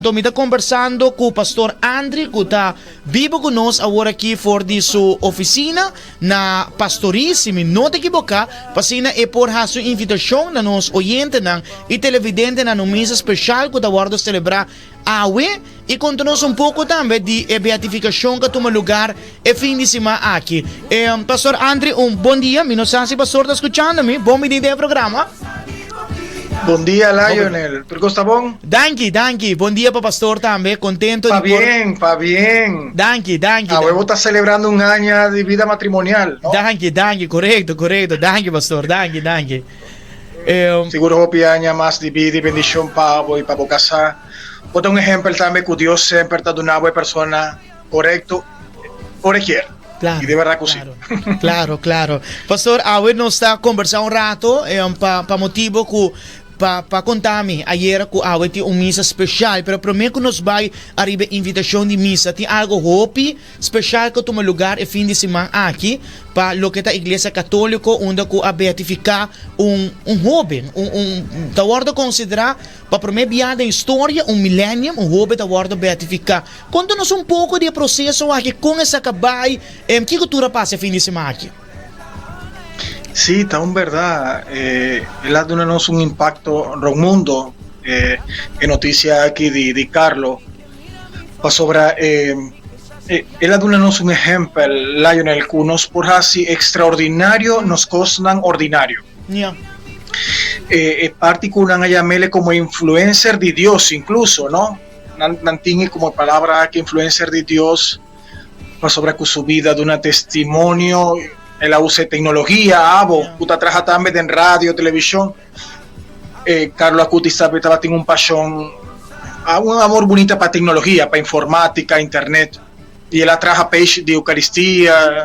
Anto mi ta kombersando ku Pastor Andry ku ta biba ku nos awor aki for di su ofisina na Pastorie, si mi no ta ekiboká, pa asina e por hasi un invitashon na nos oyentenan i televidentenan na un misa speshal ku ta wòrdu selebrá awe i konta nos un poko tambe di e beatifikashon ku a tuma lugar e fin di siman aki. Pastor Andry, un bon dia. Mi no sa si pastor ta skuchando mi. Bon bini den e programa. Bon dia Lionel, tur kos ta bon? Danki, danki. Bon dia pa pastor tambe. Kontento di por. Pabien, pabien. Danki, danki. Awe bo ta selebrando un aña di bida matrimonial, no? Danki, danki. Korekto, korekto. Danki pastor, danki, danki. Sigur hopi aña mas di bida i bendishon pa bo i pa bo kasá. Bo ta un ehempel tambe ku Dios semper ta duna bo e persona Korekto, ora e kier. Claro, I de berdad ku si. claro, claro, claro. Pastor, awe nos ta kombersá un rato pa pa motibo ku pa pa konta mi ayera ku awe tin un misa speshal, pero promé ku nos bai ariba e invitashon di misa tin algo hopi speshal ku a tuma lugar e fin di siman aki pa loke ta Iglesia Katoliko unda ku a beatifiká un un hóben, un un ta wòrdu konsiderá pa promé bia den historia un millennium, un hóben ta wòrdu beatifiká. Konta nos un poko di e proseso aki, kon esaki a bai, kiko tur a pasa e fin di siman aki? Sí, ta un bèrdat. El a duna nos un impakto rònt mundu, e notisia aki di Carlo, pasobra el a duna nos un ehèmpel, Lionel, ku nos por hasi ekstraordinario nos kosnan ordinario. E parti ku nan a yam'el komo influencer di Dios inkluso, no? Nan nan tin e komo e palabra aki influencer di Dios pasobra ku su bida duna testimonio, el a usa e teknologia abo ku ta traha tambe den radio, televishon. E Carlo Acutis tambe tabatin un pashon, un amor bunita pa teknologia, pa informátika, internet i el a traha page di Eucaristia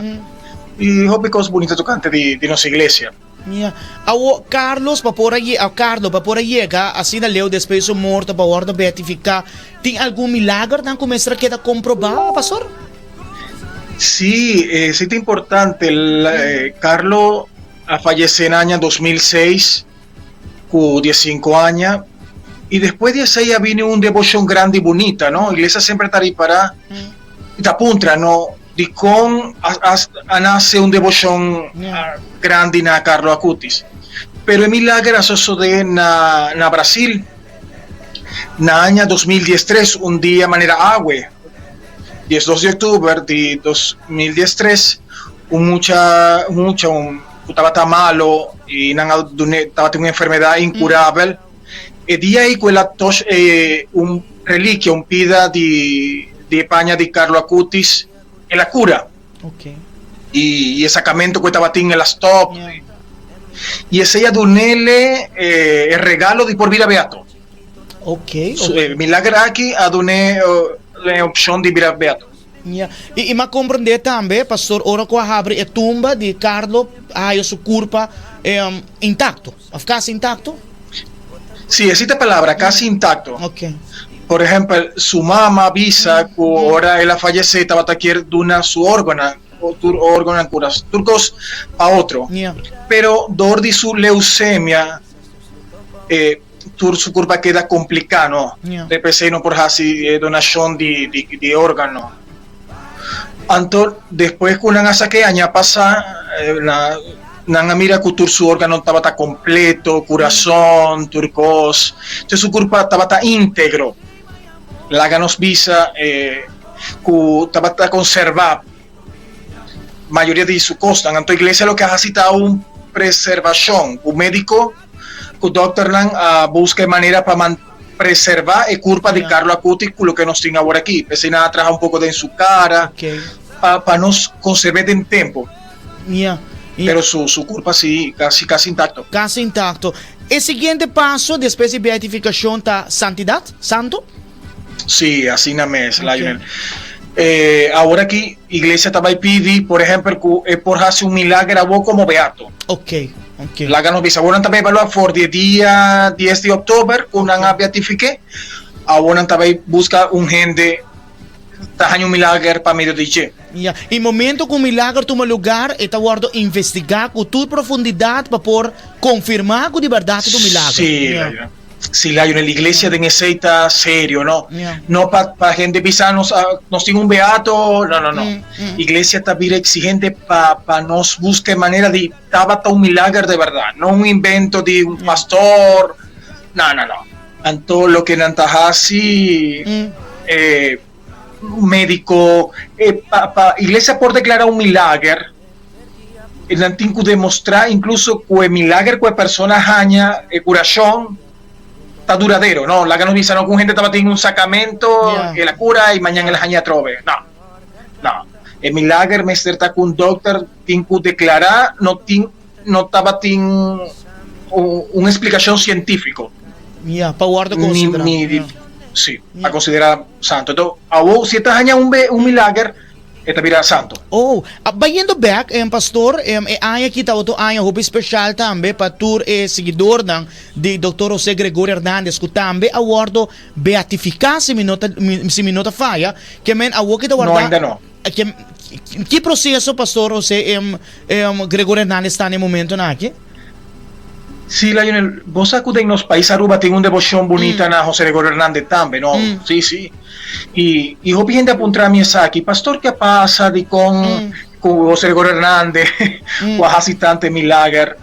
i hopi kos bunita tokante di di nos iglesia. Mia. Awo, Carlos pa por a ye, a Carlo pa por a yega asina leu despues su morto pa wordo beatifica, tin algun milagernan cu mester a keda comproba, pastor? Sí, esey ta importante. Carlo a fayece na aña 2006 cu diescinco aña y despues di esey a bini un debocion grandi y bunita, no? Iglesia semper ta ripara y ta puntra, no? Dikon a nase un deboshon grandi na Carlo Acutis? Pero e milager a sosodé na Brasil na aña 2013, un dia manera awe, 12 di oktober di 2013, un mucha mucha ku tabata malo i nan a dun'é, tabatin un enfermedat inkurabel. E dia ei ku el a toch e un relikia, un pida di di e paña di Carlo Acutis, el a kura. I e sakamento ku e tabatin el a stòp. I esei a dun'ele e regalo di por bira beato. E milager aki a dun'é e opshon di bira beato. Ya. I m'a komprendé tambe, pastor, ora ku a habri e tumba di Carlo a haya su kurpa intakto, òf kasi intakto? Sí, esei ta e palabra, kasi intakto. Por ehèmpel, su mama a bisa ku ora el a fayesé tabata kier duna su órganonan, tur órganonan, kuras, tur kos pa otro. Pero dor di su leusemia e tur su kurpa keda kompliká, no? De p'esei no por hasi e donashon di di órgano. Anto despues ku nan a sak'é aña pasá na nan a mira ku tur su órgano tabata kompleto, kurason, tur kos. Entonces su kurpa tabata íntegro. Laga nos bisa ku tabata konservá mayoria di su kosnan. Anto iglesia loke a hasi ta un preservashon ku médiko ku dòkternan a buska e manera pa preservá e kurpa di Carlo Acuti ku loke nos tin awor aki. P'esei nan a traha un poko den su kara pa nos konserv'é den tempu. Pero su kurpa si kasi kasi intakto. Kasi intakto. E siguiente paso despues di beatifikashon ta santidat, santu? Sí, asina mes, Lionel. Awor aki iglesia ta bai pidi, por ehempel, ku e por hasi un milager awor komo beato. Ok, ok. Laga nos bisa, awor nan ta bai evaluá for di e dia dies di òktober ku nan a beatifik'é, awor nan ta bai buska un hende ta haña un milager pa medio di dje. Ya, i momento ku un milager tuma lugar, e ta wòrdu investigá ku tur profundidat pa por konfirmá ku di bèrdat ta un milager. Sí, Lionel. Si Lionel, iglesia den esey ta serio, no? No pa pa hende bisa nos a nos tin un beato, no, no, no. Iglesia ta bira exigente pa pa nos busca e manera di tabata un milager de berdad, no un invento di un pastor, no, no, no. Anto loke nan ta haci e medico e pa pa iglesia por declara un milager, Nan tin ku demostrá inkluso ku e milager ku e persona haña, e kurashon, ta duradero. No, laga nos bisa no ku un hende tabatin un sakamento, el a kura i mañan el a haña atrobe. No, no. E milager mester ta ku un dòkter tin ku deklará no tin, no tabatin un esplikashon sientífiko. Ya, pa wòrdu konsiderá. Ni, ni, sí, pa konsiderá santu. Enton, awor si e ta haña un milager. E ta bira santo. Oh, bayendo bek, pastor, e aña aki ta otro aña hopi special tambe pa tur e siguidornan di Doctor José Gregorio Hernandez cu tambe a wordo beatifica si mi no ta, si mi no ta faya, ke men awor ki ta warda. No, ainda no. Ke, ki proceso pastor José Gregorio Hernandez ta na e momentonan aki? Sí, Lionel, bo sa cu den nos pais Aruba tin un devocion bunita na José Gregorio Hernandez tambe, no? Sí, sí. Y, y hopi hende a puntra mi esaki, Pastor, ke a pasa dicon cu José Gregorio Hernandez cu a haci tante milager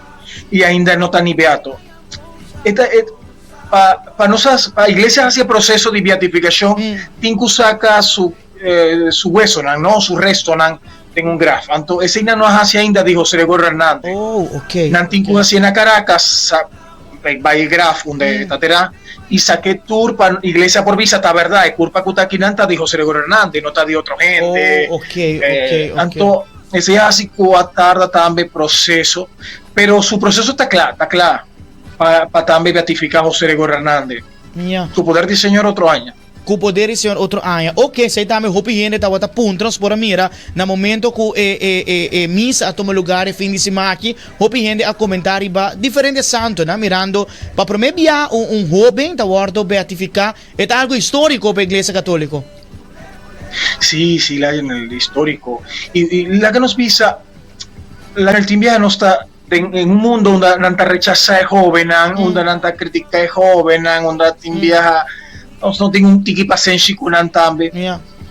y ainda no ta ni beato? E ta, e, pa, pa nos haci, pa iglesia haci e proceso di beatificacion, tin cu saca su, su huesonan, no? Su restonan den un graf. Anto eseinan no a haci ainda di José Gregorio Hernandez. Oh, ok. Nan tin cu haci na Caracas, sa bay e graf unda e ta tera y saque tur pa iglesia por bisa ta berdad e curpa cu ta akinan ta di José Gregorio Hernandez, no ta di otro hende. Oh, ok, ok, ok. Anto esei a haci cu a tarda tambe proceso, pero su proceso ta cla, ta cla pa pa tambe beatifica José Gregorio Hernandez. Ya. Cu poder di Señor otro aña. Ku poder di Señor otro aña. Ok, esei tambe hopi hende tabata puntra nos por a mira na momento ku e e e e misa a tuma lugar e fin di siman aki, hopi hende a komentá riba diferente santonan mirando pa promé bia un un hóben ta wòrdu beatifiká. E ta algu históriko pa Iglesia Katóliko. Sí, sí, Lionel, históriko. I i laga nos bisa, Lionel, tin biaha nos ta den en un mundo unda nan ta rechasá e hóbennan, unda nan ta kritiká e hóbennan, unda tin biaha nos no tin un tiki pasenshi ku nan tambe.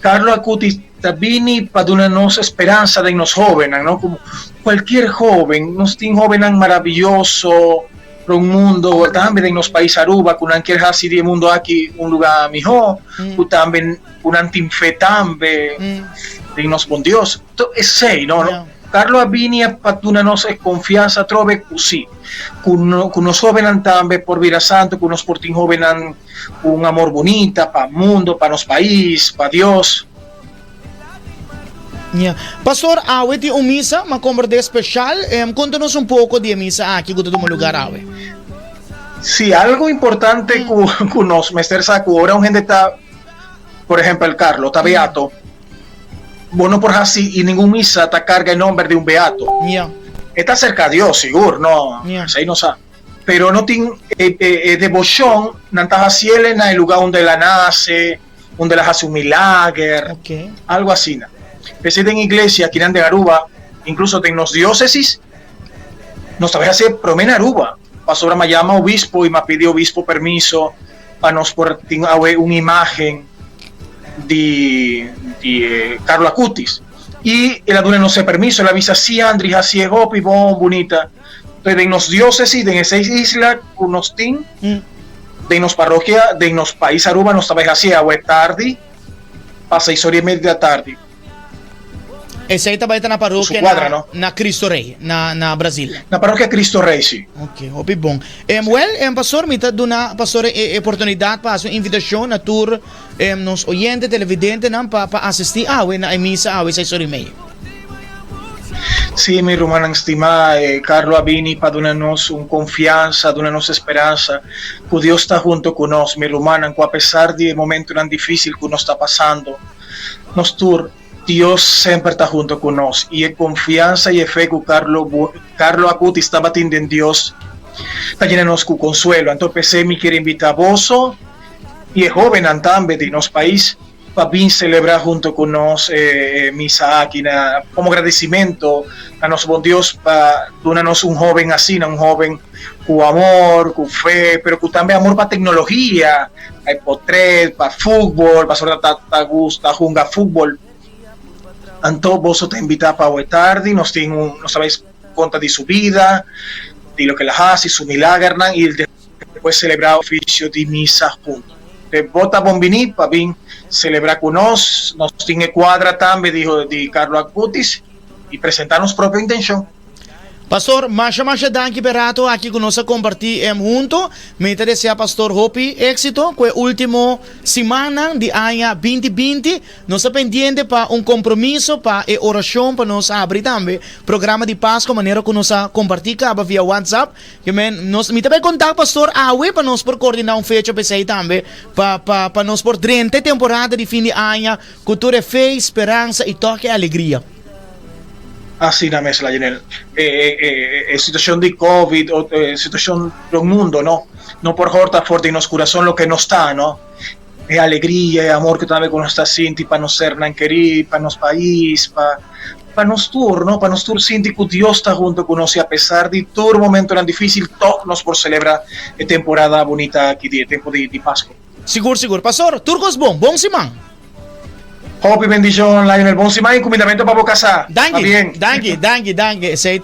Carlo Acutis ta bini pa duna nos speransa den nos hóbennan, no? Komo kualkier hóben, nos tin hóbennan maraviyoso rond mundo, tambe den nos pais Aruba, ku nan kier hasi di e mundo aki un lugá mihó, ku tambe ku nan tin fe tambe den nos bon Dios. Esei, no? Carlo a bini a pa duna nos e confiansa atrobe cu si, cu no, cu nos hobennan tambe por bira santo, cu nos por tin hobennan cu un amor bunita pa mundo, pa nos pais, pa Dios. Ya. Pastor, awe tin un misa, ma komprendé special. Konta nos un poko di e misa aki ku ta tuma lugar awe. Si, algo importante cu, cu nos mester sa cu ora un hende ta, por ehempel Carlo, ta beato, Bo no por hasi i ningun misa ta karga e nomber di un beato. E ta serka Dios, sigur, no, esei no sa. Pero no tin e, e, e deboshon, nan ta hasiel na e lugá unda el a nase, unda el a hasi un milager, algo asina. P'esei den iglesia akinan den Aruba, inkluso den nos diósesis, nos ta bai hasi e promé na Aruba, pasobra m'a yama obispo i m'a pidi obispo permiso pa nos por tin awe un imágen di di e Carlo Acutis y el a duna nos e permiso, el a bisa si Andri haci e hopi bon bunita, entonces den nos diocesis den e seis isla cu nos tin den nos parroquia den nos pais Aruba nos ta bay haci awe tardi pa seis ora y media di atardi. Esei ta bai ta na Su parokia cuadra, na, no? na Cristo Rey, na, na Brasil. Na parokia Cristo Rey, si. Ok, hopi bon. Em, wel, em, pastor, mi ta duna pastor e, e oportunidad pa haci un invitacion na tur em, nos oyente, televidentenan pa, pa asisti awe na e misa awe seis ora y media. Sí, mi rumannan stimá, eh, Carlo a bini pa duna nos un confiansa, duna nos esperansa cu Dios ta hunto cu nos, mi rumannan, cu apesar di e momentonan dificil cu nos ta pasando, Nos tur, Dios semper ta hunto cu nos y e confiansa y e fe cu Carlo Carlo Acutis tabatin den Dios ta yena nos cu consuelo. Anto p'esey mi kier invita boso y e hobennan tambe di nos pais. pa bin celebra hunto cu nos e misa aki na como agradecimento na nos bon Dios pa duna nos un hoben asina, un hoben cu amor, cu fe, pero cu tambe amor pa tecnologia, pa e potret, pa futbol, pasobra ta ta gusta hunga futbol. Anto boso ta invita pa awe tardi, nos tin un nos ta bay conta di su bida, di loke el a haci, su milagernan y despues celebra oficio di misa hunto. Te bo ta bon bini pa bin celebra cu nos, nos tin e cuadra tambe di di Carlo Acutis y presenta nos propio intencion. Pastor, masha masha danki p'e rato aki cu nos a comparti hunto. Mi ta desea Pastor hopi exito cu e ultimo simannan di aña 2020. Nos ta pendiente pa un compromiso pa e oracion pa nos habri tambe programa di Pasco manera cu nos a comparti caba via WhatsApp. Ke men nos mi ta bay contact Pastor awe pa nos por coordina un fecha p'esey tambe pa pa pa nos por drenta e temporada di fin di aña cu tur e fe, speransa y toch e alegria. Asina mes Lionel, e e e situacion di covid o e situacion den mundo no no por horta for den nos curason loke nos ta no, e alegria e amor cu tambe cu nos ta sinti pa nos sernan keri, pa nos pais, pa pa nos tur no, pa nos tur sinti cu Dios ta hunto cu nos y apesar di tur momentonan dificil toch nos por celebra e temporada bunita aki di e tempo di di Pasco. Sigur sigur pastor, tur cos bon, bon siman. Hopi bendicion Lionel, bon siman y cumindamento pa bo casa. Danki, Pabien. danki, danki, danki. Esey.